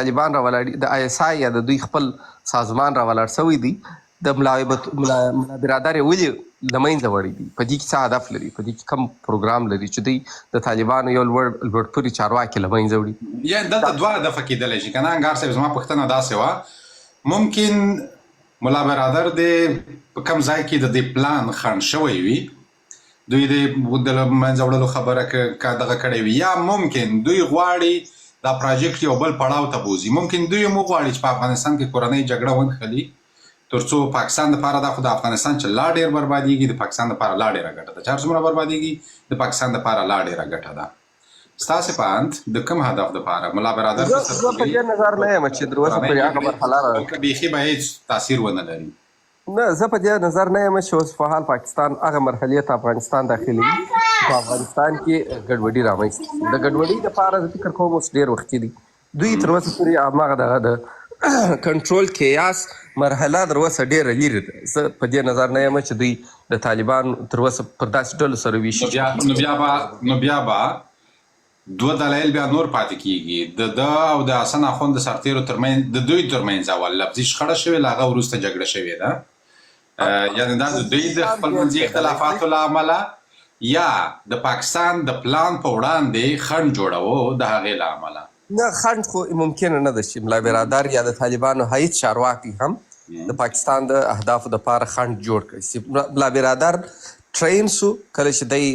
طالبان راولاړي، د آی اس آی یا د دوی خپل سازمان راولاړ شوی دی، د ملا ملا برادر یې ولې له منځه وړی دی؟ په دې کې څه هدف لري؟ په دې کې کوم پروګرام لري چې دوی د طالبانو یو لوړپوړي چارواکي له منځه وړي؟ یعنې دلته دوه هدفه کېدلی شي که نه انګار صاحب؟ زما پوښتنه داسې وه، ممکن ملا برادر دې په کوم ځای کې د دې پلان خنډ شوی وي، دوی دې د له منځه وړلو خبره که دغه کړې وي، یا ممکن دوی غواړي دا پراجیکټ یو بل پړاو ته بوځي. ممکن دوی هم وغواړي چې په افغانستان کې کورنۍ جګړه ونښلي، ترڅو پاکستان لپاره دا خو د افغانستان چې لا ډېر بربادېږي، د پاکستان لپاره لا ډېره ګټه ده، چې هر څومره بربادېږي، د پاکستان لپاره لا ډېره ګټه ده. ستاسې په اند د کوم هدف لپاره ملا برادر زه زه په دې نظر نه یم چې تر اوسه پورې هغه مرحله را او که بیخي به هېڅ تاثیر ونه لري؟ نه، زه په دې نظر نه یم چې اوس مهال پاکستان هغه مرحلې ته افغانستان داخلوي چې په افغانستان کې ګډوډي رامنځته شي. د ګډوډۍ لپاره زه فکر کوم اوس ډېر وختي دی. دوی تر اوسه پورې هماغه دغه د کنټرول کیاس مرحله تر اوسه ډېره لیرې ده. زه په دې نظر نه یم چې دوی د طالبان تر اوسه پر داسې ډلو سره ویشي. نو بیا به دوه دلایل بیا نور پاتې کیږي. د ده او د حسن اخوند د سرتیرو ترمنځ، د دوی ترمنځ اول لفظي شخړه شوې، له هغه وروسته جګړه شوې ده. یعنې دا د دوی د خپلمنځي اختلافاتو له امله یا د پاکستان د پلان په وړاندې خنډ جوړوو د هغې له امله؟ نه، خنډ خو ممکنه نه ده چې ملا برادر یا د طالبانو هیڅ چارواکي هم د پاکستان د اهدافو دپاره خنډ جوړ کړي. ملا برادر train سو، کله چې دی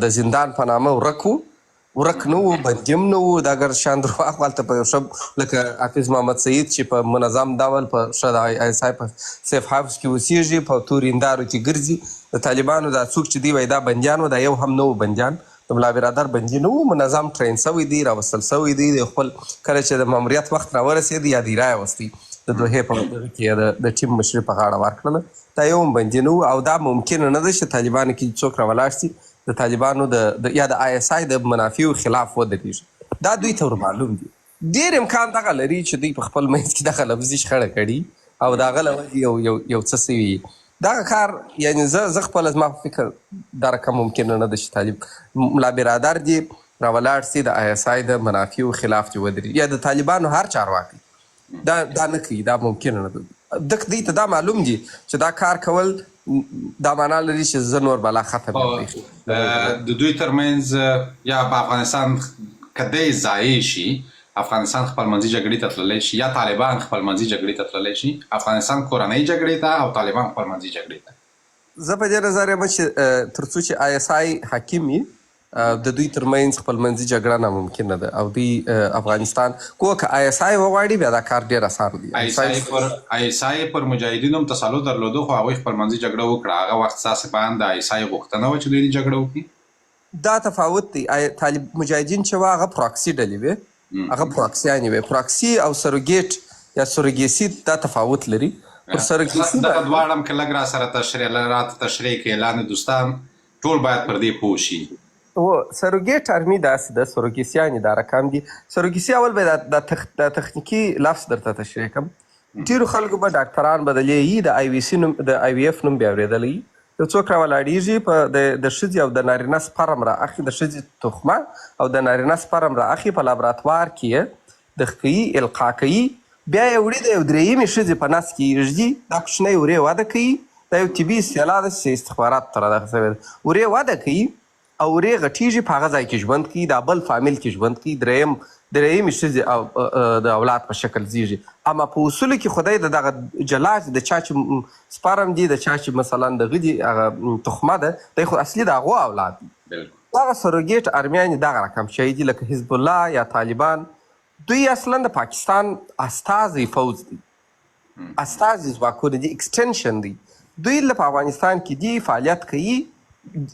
د زندان په نامه ورک و، ورک نه وو، بندي هم نه وو. دا ګر شان درواغ. هلته په یو ښه، لکه حافظ محمد سعید چې په منظم ډول په ښه د آی اس آی په safe house کې اوسېږي، په تور هندارو کې ګرځي، د طالبانو دا څوک چې دی وایي دا بندیان وو، دا یو هم نه وو بندیان. د ملا برادر بندي نه وو، منظم train سوی دی، راوستل سوی دی. د خپل کله چې د ماموریت وخت راورسېد، یا دی راوستی، د دوحې په دغه کې د ټیم مشري په غاړه ورکړله. دا یو هم بندي نه وو او دا ممکنه نه ده چې طالبانو کې څوک راولاړ سي، د طالبانو د یا د آی اس آی د منافعو خلاف ودرېږي. دا دوی ته ور معلوم دي. ډېر امکان دغه لري چې دوی په خپل منځ کې دغه لفظي شخړه کړي او د هغه له وجې یو څه سوي دغه کار. یعنی زه خپله، زما په فکر دا رقم ممکنه نه ده چې طالب ملا برادر دې راولاړ سي، د آی اس آی د منافعو خلاف دې ودرېږي یا د طالبانو هر چارواکی. دا نه کوي، دا ممکنه نه ده. دک دوی ته دا معلوم دي چې دا کار کول دا معنا لري چې زه نور بلا ختم یم. د دوی ترمنځ یا په افغانستان که دی ضایع شي، افغانستان خپلمنځي جګړې ته تللی شي یا طالبان خپلمنځي جګړې ته تللی شي؟ افغانستان کورنۍ جګړې ته او طالبان خپلمنځي جګړې ته؟ زه په دې نظر یم چې تر څو چې آی اس آی حاکم وي، د دوی ترمنځ خپلمنځي جګړه ناممکنه ده او دوی افغانستان کو که آی اس آی وغواړي، بیا دا کار ډیر اسان دی. آی اس آی پر آی اس آی پر مجاهدینو هم تسلط درلودو، خو هغوی خپلمنځي جګړه وکړه. هغه وخت ستاسې په اند د آی اس آی غوښتنه وه چې دوی دې جګړه وکړي؟ دا تفاوت دی. طالب مجاهدین چې وه، هغه پراکسي ډلې وې، هغه پراکسیانې وې. پراکسي او surrogate یا surrogacy دا تفاوت لري. پر surrogacy دغه دواړه هم که لږ را سره تشریح راته تشریح کړئ، لاندې دوستان ټول باید پر دې پوه شي. و surrogate army داسې ده، سروګیسیانې دا رقم دي. surrogacy اول به دا تخنیکي لفظ درته تشریح کړم. ډیرو خلکو به، ډاکټران به د لې د آی وي سي نوم، د آی وي اف نوم بیا اورېدلی. یو څوک راولاړېږي، په د ښځې او د نارینه سپرم را اخلي، د ښځې تخمه او د نارینه سپرم را اخلي، په لابراتوار کې یې د ښکیي القا کوي، بیا یې وړي د یو درېیمې ښځې په نس کې ږدي. دا کوچنی ورې وده کوي. دا یو طبي اصطلاح ده چې استخباراتو ته را داخل شوې ده. ورې وده کوي او ورې غټیږي، په هغه ځای کې ژوند کوي، دا بل فامیل کې ژوند کوي، درېیمې ښځې او د اولاد په شکل زیږي. اما په اصولو کې خدای د دغه جلا د چا چې سپرم دي، د چا چې مثلا د غدي هغه تخمه ده، دی خو اصلي د هغو اولاد دي. دغه surrogate ارمیان دغه رقم شی دي، لکه حزب الله یا طالبان. دوی اصلا د پاکستان استازی فوځ دی، استازي ځواکونه دي، extension دی. دوی له په افغانستان کې دي، فعالیت کوي،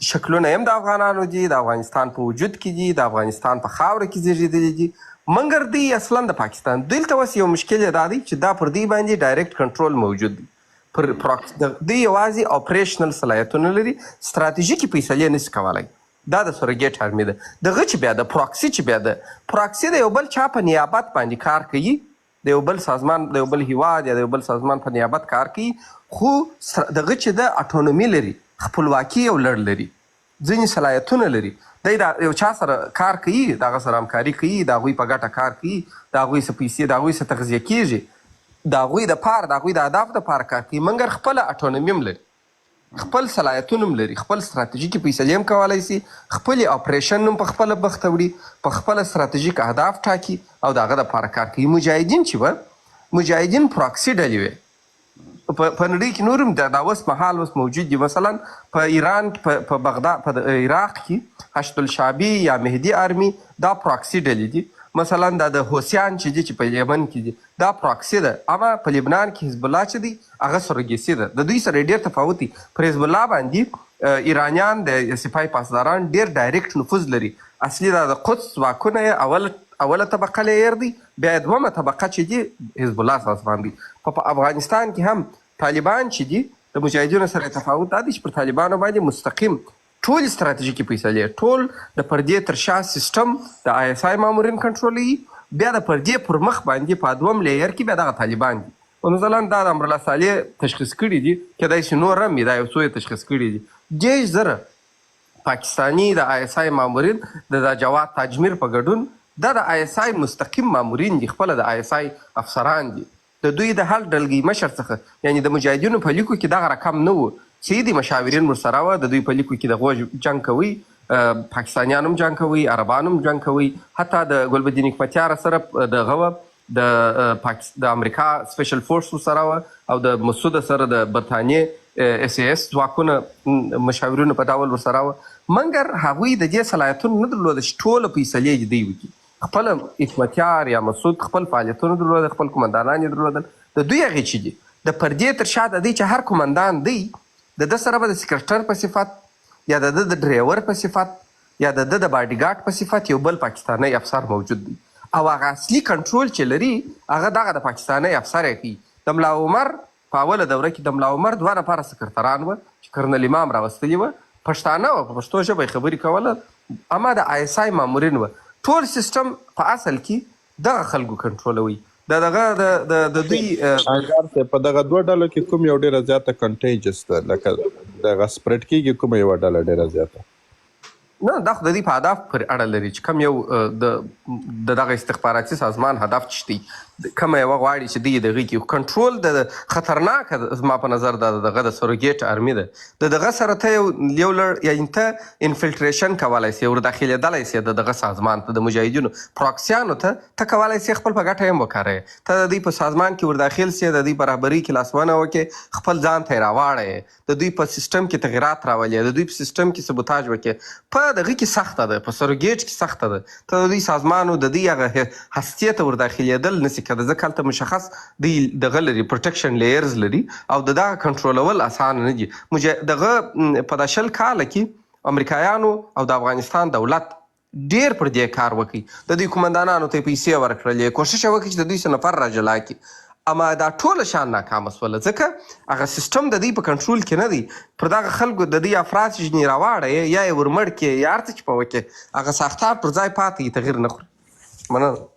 شکلونه هم د افغانانو دي، د افغانستان په وجود کې دي، د افغانستان په خاوره کې زیږېدلي دي، منګر دوی اصلا د پاکستان. دلته اوس یو مشکل یې دا دی چې دا پر دوی باندې direct control موجود دی. پر دوی یوازې operational صلاحیتونه لري، ستراتیژیکې فیصلې نشي کولای. دا د surrogate army ده. دغه چې بیا د پراکسي، چې بیا د پراکسي د یو بل چا په نیابت باندې کار کوي، د یو بل سازمان، د یو بل هیواد یا د یو بل سازمان په نیابت کار کوي، خو دغه چې د autonomy لري، خپلواکي یو لړ لري، ځینې صلاحیتونه لري. دی دا یو چا سره کار کوي، د هغه سره همکاري کوي، د هغوی په ګټه کار کوي، د هغوی څه پیسې، د هغوی څه تغذیه کیږي، د هغوی د پاره، د هغوی د اهدافو د پاره کار کوي، منګر خپله اټونومي هم لري، خپل صلاحیتونه هم لري، خپل ستراتیژیکې فیصلې هم کولای شي، خپلې اپریشن هم په خپله مخته وړي، په خپله ستراتیژیک اهداف ټاکي او د هغه د پاره کار کوي. مجاهدین چې وه، مجاهدین پراکسي ډلې وې. په نړۍ کې نور هم دا اوس مهال اوس موجود دي. مثلا په ایران کې، په بغداد، په عراق کې حشد الشعبي یا مهدي آرمي، دا پراکسي ډلې دي. مثلا دا د حوثیان چې دي، چې په یمن کې دي، دا پراکسي ده. اما په لبنان کې حزب الله چې دی، هغه سرګیسي ده. د دوی سره ډیر تفاوت دی. پر حزب الله باندې ایرانیان د سپاه پاسداران ډیر ډایرکټ نفوذ لري. اصلي دا د قدس ځواکونه یې اوله طبقه لیر دی، بیا یې دومه طبقه چې دي حزب الله سازمان دی. په افغانستان کې هم طالبان چې دي، د مجاهدینو سره تفاوت دا دی چې پر طالبانو باندې مستقیم ټول ستراتیژیکې فیصلې، ټول د پردې تر شا سیستم د آی اس آی مامورین کنټرولوي. بیا د پردې پر مخ باندې په دوم layer کې بیا دغه طالبان دي. او مثلا دا د امرالله صالح تشخیص کړي دي، کېدای شي نور هم وي، دا یو څو یې تشخیص کړي دي. 30,000 پاکستاني د آی اس آی مامورین، د جواد تاجمیر په ګډون، دا د آی اس آی مستقیم مامورین دي، خپله د آی اس آی افسران دي. د دوی د هر ډلګۍ مشر څخه، یعنی د مجاهدینو په لیکو کې دغه رقم نه وو، چې دي مشاورین ورسره وه. د دوی په لیکو کې د غوږ جنګ کوي، پاکستانیان هم جنګ کوي، عربان هم جنګ کوي، حتی د ګلبدین حکمتیار سره د غوه د امریکا سپیشل فورس سره وه، او د مسعود سره د برتانیې اس ای اس ځواکونه مشاورینو په ډول ورسره وه. منګر هغوی د دې صلاحیتونه نه درلوده چې ټوله فیصلې دې دوی وکړي. خپله حکمتیار یا مسعود خپل فعالیتونه درلودل، خپل قومندانان یې درلودل. د دوی هغې چې دي د پردې تر شا، د دوی چې هر قومندان دی، د ده سره به د سکرټر په صفت یا د ده د ډریور په صفت یا د ده د باډیګارډ په صفت یو بل پاکستانی افسر موجود دی، او هغه اصلي کنټرول چې لري، هغه دغه د پاکستانی افسر یې کوي. د ملا عمر په اوله دوره کې د ملا عمر دوه نفره سکرتران وه چې کرنل امام راوستلي وه، پښتانه وه، په پښتو ژبه یې خبرې کوله، اما د آی اس آی مامورین وه. ټول سیستم په اصل کې دغه خلکو کنټرولوي، د دغه د د د دوی. انګار صاحب، په دغه دوه ډلو کې کوم یو ډیره زیاته contagious ده، لکه دغه spread کیږي، کومه یوه ډله ډیره زیاته؟ نه، دا خو د دې په هدف پورې اړه لري چې کوم یو د دغه استخباراتي سازمان هدف چې دی، کومه یوه غواړي چې دوی دغه کې کنټرول. د خطرناک زما په نظر د دغه د surrogate army ده. د دغه سره ته یو لړ، یعنی ته infiltration کولای شې، ور داخلېدلای شې د دغه سازمان ته. د مجاهدینو پراکسیانو ته ته کولای شې خپل په ګټه هم وکاروې. ته د دوی په سازمان کې ور داخل شې، د دوی په رهبرۍ کې لاسوهنه وکړې، خپل ځان ته یې راواړوې، د دوی په سیستم کې تغیرات راولې، د دوی په سیستم کې سبوتاژ وکړې. په دغه کې سخته ده، په surrogate کې سخته ده. ته د دوی سازمانو د دوی هغه هستې ته ور داخلېدل نه شې کېدای، ځکه هلته مشخص دوی دغه لري، protection layers لري، او د دغه کنټرولول اسانه نه دي. دغه په دا 20 کاله کې امریکایانو او د افغانستان دولت ډېر پر دې کار وکړي. د دوی قومندانانو ته یې پیسې ورکړلې، کوشش یې وکړي چې د دوی څخه نفر راجلا کړي، اما دا ټوله شان ناکامه سوله، ځکه هغه سیستم د دوی په کنټرول کې نه دی. پر دغه خلکو د دوی افراد چې ځینې راواړوې، یا یې ورمړ کړې، یا هر څه چې په وکړې، هغه ساختار پر ځای پاتې وي، تغیر نه خوري. مننه.